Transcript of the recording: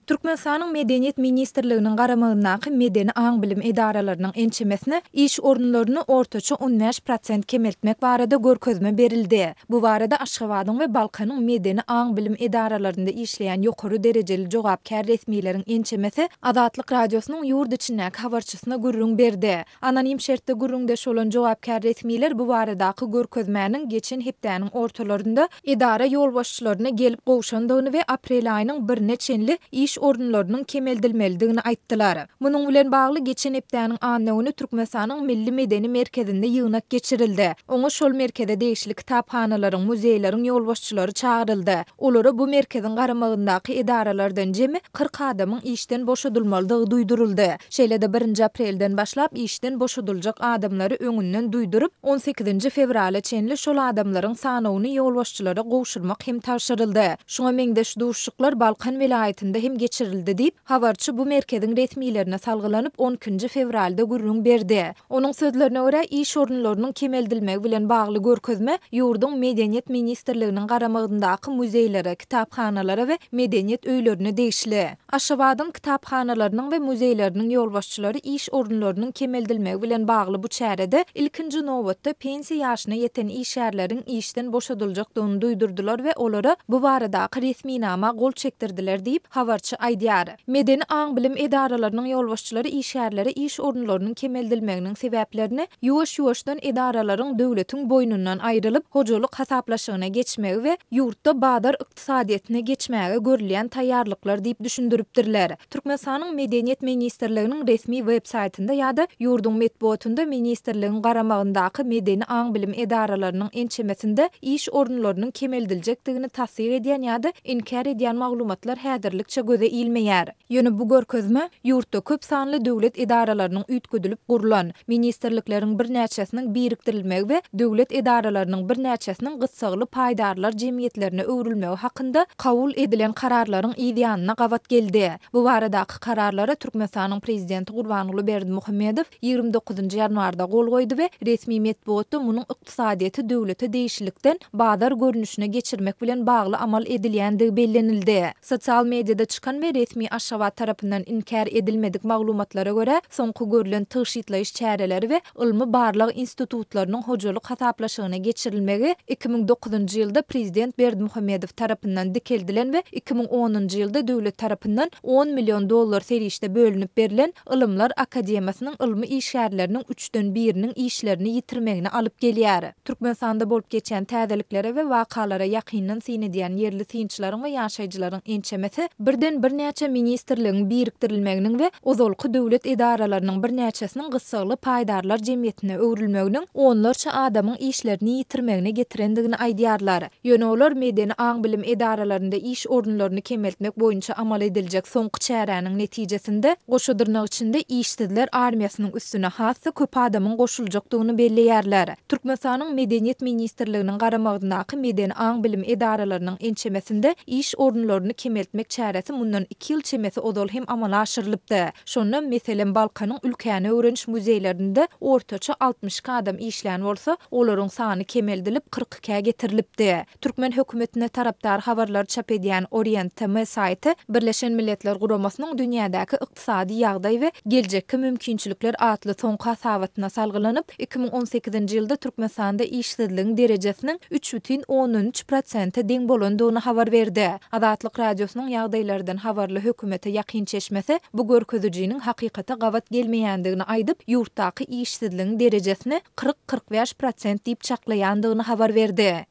Türkmenistanyň Medeniýet ministrliginiň garamagyndaky medeni aň-bilim edaralarynyň ençemesine iş orunlaryny ortaça 15 prosent kemeltmek barada görkezme berildi. Bu barada Aşgabadyň we Balkanyň medeni aň-bilim edaralarynda işleýän ýokary derejeli jogapkär resmileriň ençemesi Azatlyk Radiosynyň ýurt içindäki habarçysyna gürrüň berdi. Anonim şertde gürrüňdeş bolan jogapkär resmiler bu baradaky görkezmäniň geçen hepdäniň ortalarynda edara ýolbaşçylaryna gelip gowşandygyny we aprel aýynyň birine çenli iş orunlarynyň kemeldilmelidigini aýtdylar. Munuň bilen bagly geçen hepdäniň anna güni Türkmenistanyň Milli medeni merkezinde ýygnak geçirildi. Oňa şol merkeze degişli kitaphanalaryň, muzeýleriň ýolbaşçylary çagyryldy. Olara bu merkeziň garamagyndaky edaralardan jemi 40 adamyň işden boşadylmalydygy duýduryldy. Şeýle-de birinji aprelden başlap işden boşadyljak adamlary öňünden duýduryp, on sekizinji fewrala çenli şol adamlaryň sanawyny ýolbaşçylara gowşurmak hem tabşyryldy. Şuňa meňzeş duşuşyklar Balkan welaýatynda hem geçirildi diýip, habarçy bu merkeziň resmilerine salgylanyp, on ikinji fewralda gürrüň berdi. Onuň sözlerine görä, iş orunlarynyň kemeldilmegi bilen bagly görkezme ýurduň Medeniýet ministrliginiň garamagyndaky muzeýlere, kitaphanalara we medeniýet öýlerine degişli. Aşgabadyň kitaphanalarynyň we muzeýleriniň ýolbaşçylary iş orunlarynyň kemeldilmegi bilen bagly bu çärede ilkinji nobatda pensiýa ýaşyna ýeten işgärleriň işden boşadyljakdygyny duýdurdylar we olara bu baradaky resminama gol çekdirdiler diýip, habarçy aýdýar. Medeni aň-bilim edaralarynyň ýolbaşçylary işgärlere iş orunlarynyň kemeldilmeginiň sebäplerini ýuwaş-ýuwaşdan edaralaryň döwletiň boýnundan aýrylyp, hojalyk hasaplaşygyna geçmegi we ýurtda bazar ykdysadyýetine geçmäge görülýän taýýarlyklar diýip düşündiripdirler. Türkmenistanyň Medeniýet ministrliginiň resmi web saýtynda ýa-da ýurduň metbugatynda ministrligiň garamagyndaky medeni aň-bilim edaralarynyň ençemesinde iş orunlarynyň kemeldiljekdigini tassyk edýän ýa-da inkär edýän maglumatlar häzirlikçe göze ilmeýär. Ýöne bu görkezme ýurtda köp sanly döwlet edaralarynyň üýtgedilip gurlan, ministrlikleriň birnäçesiniň birikdirilmegi we döwlet edaralarynyň birnäçesiniň gyssagly paýdarlar jemgyýetlerine öwrülmegi hakynda kabul edilen kararlaryň yz ýanyna gabat geldi. Bu baradaky kararlara Türkmenistanyň Prezidenti Gurbanguly Berdimuhamedow 29 ýanwarda gol goýdy we resmi metbugatda munuň ykdysadyýeti döwlete degişlilikden bazar görnüşine geçirmek bilen bagly amal edilýändigi bellenildi. Sosial mediada çykan we resmi Aşgabat tarapyndan inkär edilmedik maglumatlara görä, soňky görlen tygşytlaýyş çäreleri we ylmy-barlag institutlarynyň hojalyk hasaplaşygyna geçirilmegi 2009-njy ýylda prezident Berdimuhamedow tarapyndan dikeldilen we 2010-njy ýylda döwlet tarapyndan on million dollar serişde bölünip berlen Ylymlar akademiýasynyň ylmy işgärleriniň üçden biriniň işlerini ýitirmegine alyp gelýär. Türkmenistanda bolup geçýän täzeliklere we wakalara ýakyndan syn edýän ýerli synçylaryň we ýaşaýjylaryň ençemesi birden birnäçe ministrligiň birikdirilmeginiň we ozalky döwlet edaralarynyň birnäçesiniň gyssagly paýdarlar jemgyýetine öwrülmeginiň onlarça adamyň işlerini ýitirmegine getirendigini aýdýarlar. Ýöne olar medeni aň-bilim edaralarynda iş orunlaryny kemeltmek boýunça amal ediljek soňky çäräniň netijesinde, goşa dyrnak içinde işsizler armiýasynyň üstüne has-da köp adamyň goşuljakdygyny belleýärler. Türkmenistanyň Medeniýet ministrliginiň garamagyndaky medeni aň-bilim edaralarynyň ençemesinde iş orunlaryny kemeltmek çäresi mundan iki ýyl çemesi ozal hem amala aşyrylypdy. Şonda, meselem, Balkanyň ülkäni öwreniş muzeýlerinde ortaça 62 adam işlän bolsa, olaryň sany kemeldilip, 42-ä getirilipdi. Türkmen hökümetine tarapdar habarlary çap edýän Orient TM saýty Birleşen Milletler Guramasynyň dünýädäki ykdysady ýagdaý we geljekki mümkinçilikler atly soňky hasabatyna salgylanyp, 2018-nji ýylda Türkmenistanda işsizligiň derejesiniň 3,3 prosente deň bolandygyny habar berdi. Azatlyk Radiosynyň ýagdaýlardan habarly hökümete ýakyn çeşmesi bu görkezijiniň hakykata gabat gelmeýändigini aýdyp, ýurtdaky işsizligiň derejesini 40-45 prosent diýip çaklaýandygyny habar berdi.